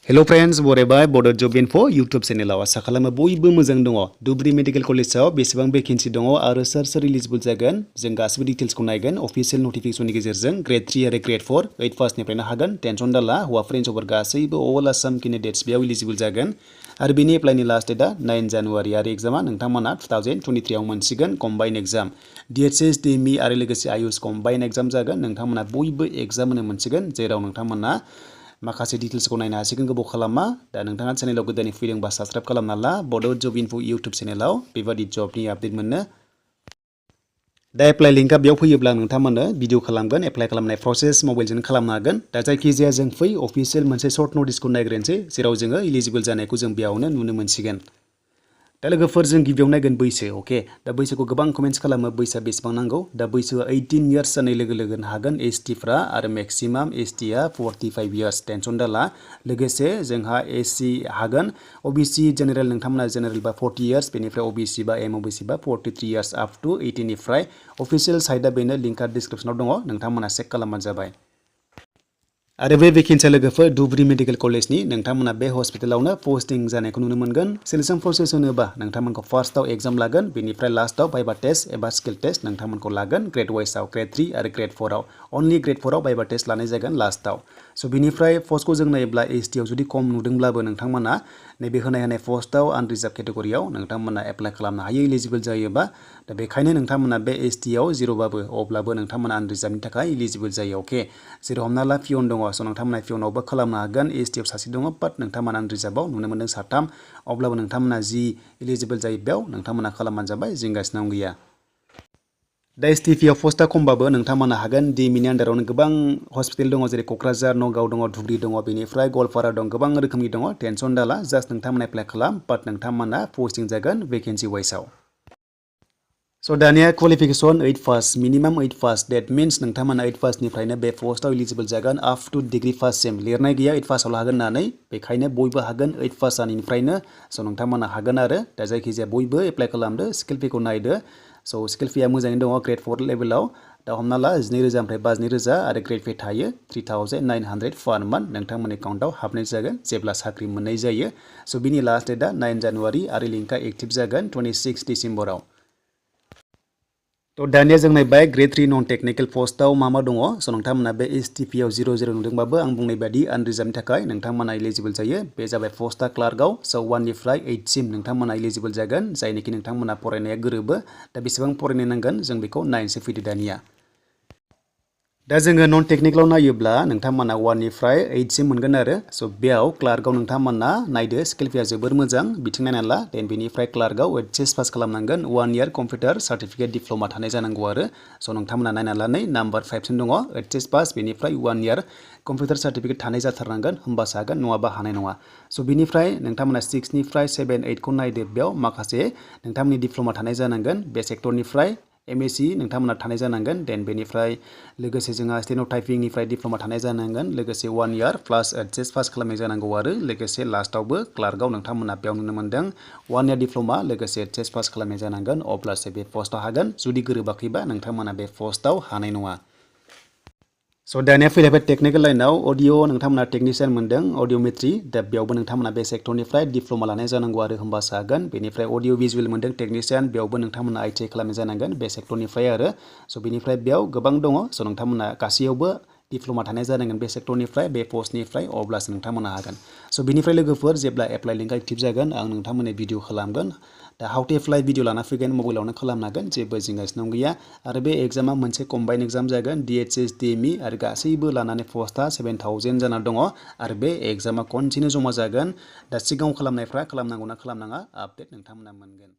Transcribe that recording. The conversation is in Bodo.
Hello friends, बरायबाय Bodo Job Info YouTube चेनेलाव आसा खालामो बयबो मोजां दङ। Dhubri मेडिकल कलेजाव बेसेबां भेकेन्सि दङ आरो सोर एलिजिबल जागोन जों गासिबो डिटेल्सखौ नायगोन अफिशियेल नटिफिकेशननि गेजेरजों ग्रेड 3 आरो ग्रेड 4 8 पासनिफ्रायनो हागोन टेनसन दाला हौवाफोर हिनजावफोर गासैबो अल आसाम केन्डिडेट्स बेयाव एलिजिबल जागोन आरो बेनि एप्लाइनि लास्ट डेटआ 9 जानुवारि आरो एग्जामा नोंथांमोना 2023 आव मोनसिगोन कम्बाइन एग्जाम DHS DME आरो लोगोसे आयुष कम्बाइन एग्जाम जागोन नोंथांमोना बयबो एग्जाम होनो मोनसिगोन जेराव नोंथांमोना माखासे डिटेल्सखौ नायनो हासिगोन गोबाव खालामा दा नोंथाङा चेनेलाव गोदानै फैदोंबा साबस्क्राइब खालामना ला Bodo Job Info YouTube चेनेलाव बेबादि जबनि आपडेट मोननो दा एप्लाइ लिंकआ बेयाव फैयोब्ला नोंथांमोननो भिडिअ खालामगोन एप्लाइ खालामनाय प्रसेस मबाइलजों खालामनो हागोन दा जायखिजाया जों फै अफिशियेल मोनसे सर्ट नटिसखौ नायग्रोनोसै जेराव जोङो एलिजिबल जानायखौ जों बेयावनो नुनो मोनसिगोन दा लोगोफोर जों गिबियाव नायगोन बैसो अके दा बैसोखौ गोबां कमेन्ट्स खालामो बैसोआ बेसेबां नांगौ दा बैसोआ 18 इयार्स जानाय लोगो लोगोनो हागोन ST फ्रा आरो मेक्सिमाम ST आ 45 इयार्स टेनसन दाला लोगोसे जोंहा SC हागोन OBC जेनेरेल नोंथांमोना जेनेरेल बा 40 इयार्स बेनिफ्राय OBC बा MOBC बा 43 इयार्स अप टु 18 निफ्राय अफिशियेल साइटआ बेनो लिंकआ डिस्क्रिप्शनाव दङ नोंथांमोना चेक खालामबानो जाबाय आरो बे भेकेन्सिया लोगोफोर धुब्री मेडिकल कलेजनि नोंथांमोना बे हस्पिटालावनो पोस्टिं जानायखौ नुनो मोनगोन सिलेक्शन प्रसेस होनोबा नोंथांमोनखौ फार्स्टआव एग्जाम लागोन बेनिफ्राय लास्टआव भाइभा टेस्ट एबा स्किल टेस्ट नोंथांमोनखौ लागोन ग्रेड वाइसआव ग्रेड 3 आरो ग्रेड 4 आव अनलि ग्रेड 4 आव भाइभा टेस्ट लानाय जागोन लास्टआव स' बिनिफ्राय पस्टखौ जों नायोब्ला ST आव जुदि खम नुदोंब्लाबो नोंथांमोना नैबे होनाय पस्टआव आनरिजार्भ केटेगरियाव नोंथांमोना एप्लाइ खालामनो हायो एलिजिबल जायोबा दा बेखायनो नोंथांमोना बे ST आव जिर'बाबो अब्लाबो नोंथांमोना आनरिजार्भनि थाखाय एलिजिबल जायो अके जेरै हमना ला पियन दङ स' नोंथांमोना पियनावबो खालामनो हागोन ST आव सासे दङ बाट नोंथांमोना आनरिजार्भआव नुनो मोनदों साथाम अब्लाबो नोंथांमोना जि एलिजिबल जायो बेयाव नोंथांमोना खालामबानो जाबाय जिंगासिनांगौ गैया दा STP आव पस्टआ खमबाबो नोंथांमोना हागोन DMEनि आन्दारावनो गोबां हस्पिटाल दङ जेरै क'क्राझार नगाव दङ धुब्रि दङ बेनिफ्राय गवालपारा दं गोबां रोखोमनि दङ टेनसन दाला जास्ट नोंथांमोना एप्लाइ खालाम बाट नोंथांमोना पोस्टिं जागोन भेकेन्सि वाइसआव स' दानिया qualification 8 pass minimum 8 pass that means नोंथांमोना 8 पासनिफ्रायनो बे पस्टआव एलिजिबल जागोन आप टु डिग्री पाससिम लिरनाय गैया 8 पासाव हागोन होननानै बेखायनो बयबो हागोन 8 पास जानायनिफ्रायनो स' नोंथांमोना हागोन आरो दा जायखिजाया बयबो एप्लाइ खालामदो स्किल पेखौ नायदो स' स्किल पेआ मोजाङैनो दङ ग्रेड 4 लेभेलाव दा हमना ला 12,000 निफ्राय 52,000 आरो ग्रेड पे थायो 3,900 पार मान्थ नोंथांमोननि एकाउन्टआव हाबनाय जागोन जेब्ला साख्रि मोननाय जायो स' बिनि लास्ट डेटआ 9 जानुवारि आरो लिंकआ एक्टिभ जागोन 26 डिसेम्बराव थ' दानिया जों नायबाय ग्रेड 3 नन टेक्निकेल पस्टआव मा दङ स' नोंथांमोना बे STP आव 0 नुदोंबाबो आं बुंनाय बायदि आनरिजार्भनि थाखाय नोंथांमोना एलिजिबल जायो बे जाबाय पस्टआ क्लार्कआव स' 1 निफ्राय 8 सिम नोंथांमोना एलिजिबल जागोन जायनोखि नोंथांमोना फरायनाया गोरोबो दा बेसेबां फरायनो नांगोन जों बेखौ नायनोसै फैदो दानिया दा जोङो नन टेक्निकेलाव नायोब्ला नोंथांमोना 1 निफ्राय 8 सिम मोनगोन आरो स' बेयाव क्लार्कआव नोंथांमोना नायदो स्किल पेआ जोबोर मोजां बिथिं नायना ला देन बेनिफ्राय क्लार्कआव HS पास खालामनांगोन 1 इयार कम्पिउटार सार्टिफिकेट डिप्ल'मा थानाय जानांगौ आरो स' नोंथांमोना नायना ला नै नाम्बार 5 सिम दङ HS पास बेनिफ्राय 1 इयार कम्पिउटार सार्टिफिकेट थानाय जाथारनांगोन होमबासो हागोन नङाबा हानाय नङा स' बिनिफ्राय नोंथांमोना 6 निफ्राय 7 8 खौ नायदो बेयाव माखासे नोंथांमोननि डिप्ल'मा थानाय जानांगोन बे सेक्टरनिफ्राय MSc नोंथांमोना थानाय जानांगोन देन बेनिफ्राय लोगोसे जोंहा स्टेन' टाइपिंनिफ्राय डिप्ल'मा थानाय जानांगोन लोगोसे 1 इयार प्लास HS पास खालामनाय जानांगौ आरो लोगोसे लास्टआवबो क्लार्कआव नोंथांमोना बेयाव नुनो मोनदों 1 इयार डिप्ल'मा लोगोसे HS पास खालामनाय जानांगोन अब्लासो बे पस्टआव हागोन जुदि गोरोबाखैबा नोंथांमोना बे पस्टआव हानाय नङा स' दानिया फैलायबाय टेक्निकेल लाइनाव अडिअ नोंथांमोना टेकनिशियान मोनदों अडिअमेट्रि दा बेयावबो नोंथांमोना बे सेक्टरनिफ्राय डिप्ल'मा लानाय जानांगौ आरो होमबासो हागोन बेनिफ्राय अडिअ भिजुवेल मोनदों टेकनिशियान बेयावबो नोंथांमोना ITI खालामनाय जानांगोन बे सेक्टरनिफ्राय आरो स' बेनिफ्राय बेयाव गोबां दङ स' नोंथांमोना गासैयावबो डिप्ल'मा थानाय जानांगोन बे सेक्टरनिफ्राय बे पस्टनिफ्राय अब्लासो नोंथांमोना हागोन स' बिनिफ्राय लोगोफोर जेब्ला एप्लाइ लिंकआ एक्टिभ जागोन आं नोंथांमोननो भिडिअ खालामगोन दा हाउ टु एप्लाइ भिडिअ लाना फैगोन मबाइलावनो खालामनो हागोन जेबो जिंगासिनांगौ गैया आरो बे एग्जामा मोनसे कम्बाइन एग्जाम जागोन DHS DME आरो गासैबो लानानै पस्टआ 7,000 जाना दङ आरो बे एग्जामा कन्टिनिउ जमा जागोन दा सिगाङाव खालामनायफ्रा खालामनांगौना खालामनाङा आपडेट नोंथांमोना मोनगोन